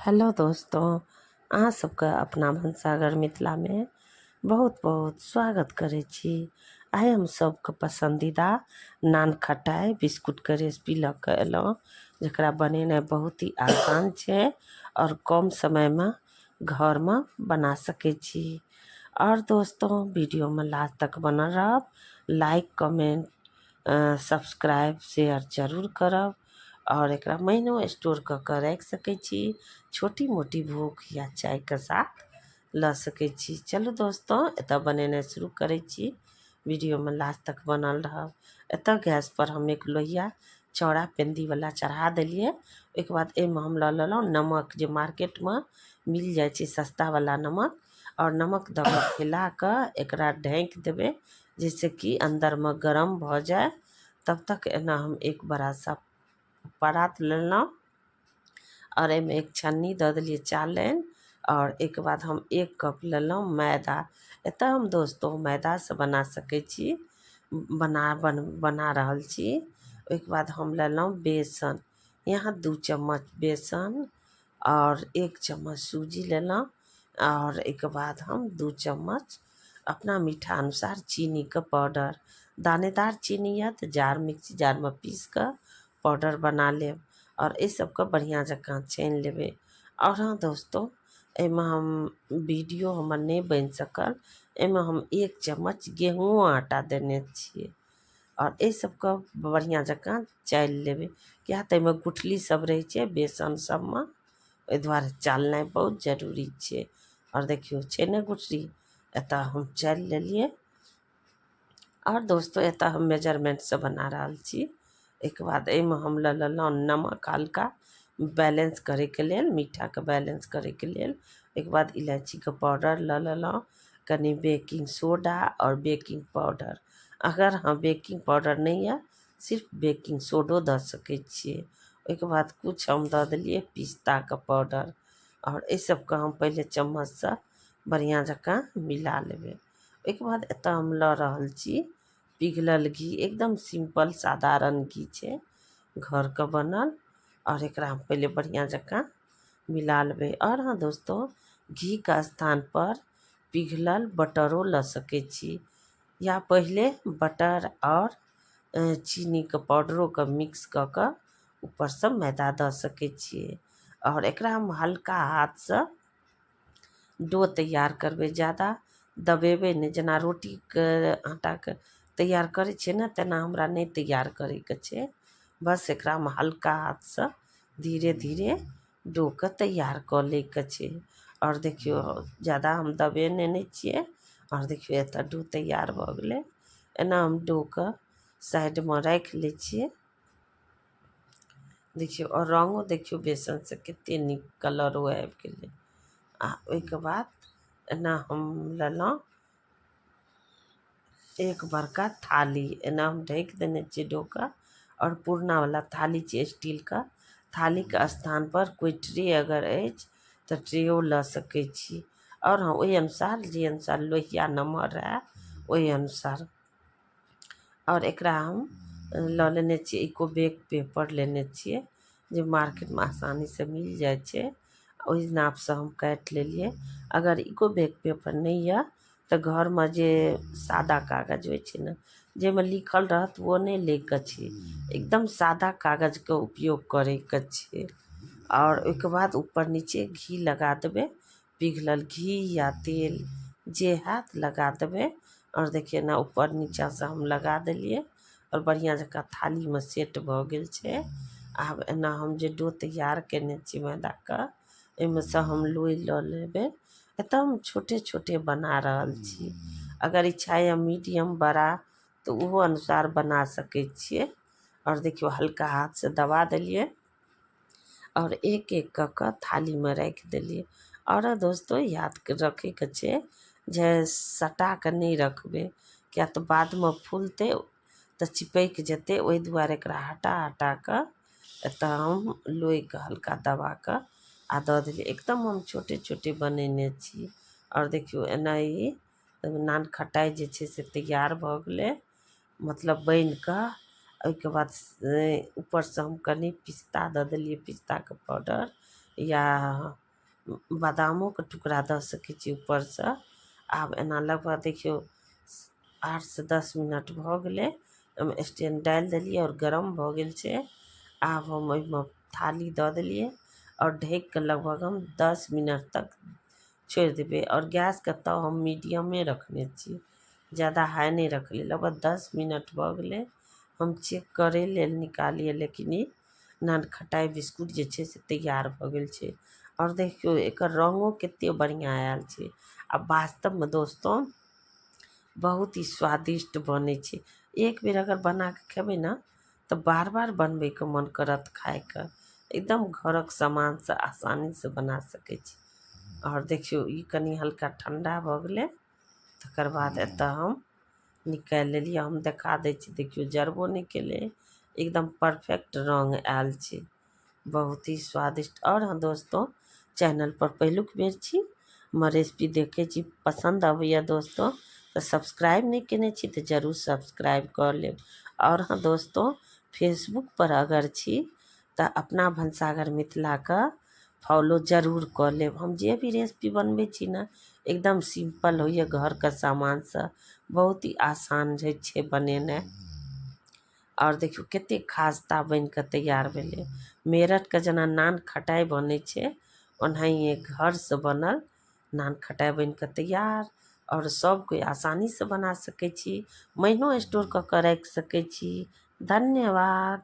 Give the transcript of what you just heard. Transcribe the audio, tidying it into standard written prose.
Hello दोस्तों, अहाँ सबके अपना भनसाघर मिथिलामे बहुत बहुत स्वागत करै छी। आइ हम सबके पसंदीदा नान खटाइ बिस्कुटके रेसिपी लऽ कऽ एलहुँ, जकरा बनेनाइ बहुत ही आसान छै और कम समयमे घरमे बना सकै छी। और दोस्तों, वीडियोमे लास्ट तक बनल रहब, लाइक कमेंट सब्सक्राइब शेयर जरूर करब और एकरा महीनो स्टोर कऽ कऽ राखि सकै छी, छोटी मोटी भूख या चायके साथ लऽ सकै छी। चलू दोस्तों, एतऽ बनेनाइ शुरू करै छी। वीडियोमे लास्ट तक बनल रहब। एतऽ गैस पर हम एक लोहिया चौड़ा पेंदीवला चढ़ा देलियै। ओहिके बाद एहिमे हम लऽ लेलहुँ नमक, जे मार्केटमे मिल जाइ छै सस्तावला नमक, आओर नमक दऽ कऽ फैला कऽ एकरा ढाँकि देबै, जाहिसँ कि अन्दरमे गरम भऽ जाय। तब तक एना हम एक बड़ा सा परात लेलहुँ आओर एहिमे एक छन्नी दऽ देलियै चालनि, आओर एहिके बाद हम 1 कप लेलहुँ मैदा। एतऽ हम दोस्तों मैदासँ बना सकै छी, बना रहल छी। ओहिके बाद हम लेलहुँ बेसन, यहाँ 2 चम्मच बेसन आओर 1 चम्मच सूजी लेलहुँ, आओर एहिके बाद हम 2 चम्मच अपना मीठा अनुसार चीनीके पाउडर, दानेदार चीनी यऽ तऽ जार मिक्सी जारमे पीस कऽ पाउडर बना लेब और एहि सबके बढ़िआँ जकाँ छानि लेबै। आओर हँ दोस्तों, एहिमे हम वीडियो हमर नहि बनि सकल, एहिमे हम 1 चम्मच गेहूँओ आटा देने छियै और एहि सबके बढ़िआँ जकाँ चालि लेबै, किया तऽ एहिमे गुठली सब रहै छै बेसन सबमे, ओहि दुआरे चालनाइ बहुत जरूरी छै। और देखियौ छै ने गुठली, एतऽ हम चालि लेलियै। और दोस्तों, एतऽ हम मेजरमेंटसँ बना रहल छी। एहिके बाद एहिमे हम लऽ लेलहुँ नमक हल्का बैलेंस करैके लेल, मीठाके बैलेंस करैके लेल। ओहिके बाद इलायचीके पाउडर लऽ लेलहुँ, कनि बेकिंग सोडा आओर बेकिंग पाउडर। अगर हँ बेकिंग पाउडर नहि यऽ, सिर्फ बेकिंग सोडो दऽ सकै छियै। ओहिके बाद किछु हम दऽ देलियै पिस्ताके पाउडर, आओर एहि सबके हम पहिले चम्मचसँ बढ़िआँ जकाँ मिला लेबै। ओहिके बाद एतऽ हम लऽ रहल छी पिघलल घी, एकदम सिम्पल साधारण घी छै, घरके बनल, आओर एकरा हम पहिले बढ़िआँ जकाँ मिला लेबै। आओर हँ दोस्तों, घीके स्थान पर पिघलल बटरो लऽ सकै छी, या पहिले बटर आओर चीनीके पाउडरोके मिक्स कऽ कऽ ऊपरसँ मैदा दऽ सकै छियै। आओर एकरा हम हल्का हाथसँ डो तैयार करबै, ज्यादा दबेबै नहि, जेना रोटीके आटाके तैयार करै छियै ने, तेना हमरा नहि तैयार करैके छै। बस एकरामे हल्का हाथसँ धीरे धीरे डोके तैयार कऽ लैके छै। आओर देखियौ, ज्यादा हम दबेने नहि छियै। आओर देखियौ, एतऽ डो तैयार भऽ गेलै। एना हम डोके साइडमे राखि लै छियै। देखियौ, आओर रङ्गो देखियौ बेसनसँ कते नीक कलरो आबि गेलै। आ ओहिके बाद एना हम लेलहुँ एक बड़का थाली, एना हम ढकि देने छियै डोका, आओर पुरनावला थाली छै स्टीलके। थालीके स्थानपर कोइ ट्रे अगर अछि तऽ ट्रेओ लऽ सकै छी। आओर हँ, ओहि अनुसार जे अनुसार लोहिया नमहर रहए ओहि अनुसार। आओर एकरा हम लऽ लेने छियै इको बेक पेपर लेने छियै, जे मार्केटमे आसानीसँ मिल जाइ छै, ओहि नापसँ हम काटि लेलियै। अगर इको बेक पेपर नहि यऽ तऽ घरमे जे सादा कागज होइ छै ने, जाहिमे लिखल रहत ओ नहि लैके छै, एकदम सादा कागजके उपयोग करैके छै। आओर ओहिके बाद ऊपर नीचे घी लगा देबै, पिघलल घी या तेल जे हैत लगा देबै। आओर देखियौ ने, ऊपर नीचाँसँ हम लगा देलियै आओर बढ़िआँ जकाँ थालीमे सेट भऽ गेल छै। आब एना हम जे डो तैयार केने छी मैदाके, एहिमे सँ हम लोइ लऽ लेबै। एतऽ हम छोटे छोटे बना रहल छी, अगर इच्छा यऽ मीडियम बड़ा तऽ ओहो अनुसार बना सकै छियै। आओर देखियौ, हल्का हाथसँ दबा देलियै आओर एक एक कऽ कऽ थालीमे राखि देलियै। आओर दोस्तो, याद रखैके छै जे सटा कऽ नहि रखबै, किया तऽ बादमे फूलतै तऽ चिपकि जेतै। ओहि दुआरे एकरा हटा हटा कऽ एतऽ हम लोइके हल्का दबा कऽ आ दऽ देलियै। एकदम हम छोटे छोटे बनेने छी। आओर देखियौ, एना ई नान खटाइ जे छै से तैयार भऽ गेलै, मतलब बनि कऽ। ओहिके बाद ऊपरसँ हम कनि पिस्ता दऽ देलियै, पिस्ताके पाउडर। या बादामोके टुकड़ा दऽ सकै छी ऊपरसँ। आब एना लगभग देखियौ 8 से 10 मिनट भऽ गेलै। ओहिमे स्टैंड डालि देलियै आओर गरम भऽ गेल छै। आब हम ओहिमे थाली दऽ देलियै आओर ढकि कऽ लगभग हम 10 मिनट तक छोड़ि देबै। आओर गैसके ताव हम मीडियमे रखने छी, ज्यादा हाइ नहि रखलियै। लगभग 10 मिनट भऽ गेलै। हम चेक करै लेल निकालियै, लेकिन ई नानखटाइ बिस्कुट जे छै से तैयार भऽ गेल छै। आओर देखियौ, एकर रङ्गो कतेक बढ़िआँ आयल छै। आ वास्तवमे दोस्तो, बहुत ही स्वादिष्ट बनै छै। एक बेर अगर बना कऽ खेबै ने, तऽ बार बार बनबैके मन करत खायके। एकदम घरक सामानसँ आसानीसँ बना सकै छी। आओर देखियौ, ई कनि हल्का ठण्डा भऽ गेलै, तकर बाद एतऽ हम निकालि लेलियै। हम देखा दै छी। देखियौ, जरबो नहि केलै, एकदम परफेक्ट रङ्ग आयल छै। बहुत ही स्वादिष्ट। आओर हँ दोस्तों, चैनल पर पहिलुक बेर छी, हमर रेसिपी देखै छी, पसन्द अबैए दोस्तों, तऽ सब्सक्राइब नहि केने छी तऽ जरूर सब्सक्राइब कऽ लेब। आओर हँ दोस्तों, फेसबुक पर अगर छी तऽ अपना भनसाघर मिथिलाके फॉलो जरूर कऽ लेब। हम जे भी रेसिपी बनबै छी ने, एकदम सिम्पल होइए। घरके सामानसँ बहुत ही आसान होइ छै बनेनाइ। आओर देखियौ, कतेक खास्ता बनि कऽ तैयार भेलै। मेरठके जेना नान खटाइ बनै छै, ओनाहिए घरसँ बनल नान खटाइ बनि कऽ तैयार। आओर सब कोइ आसानीसँ बना सकै छी, महीनो स्टोर कऽ कऽ राखि सकै छी। धन्यवाद।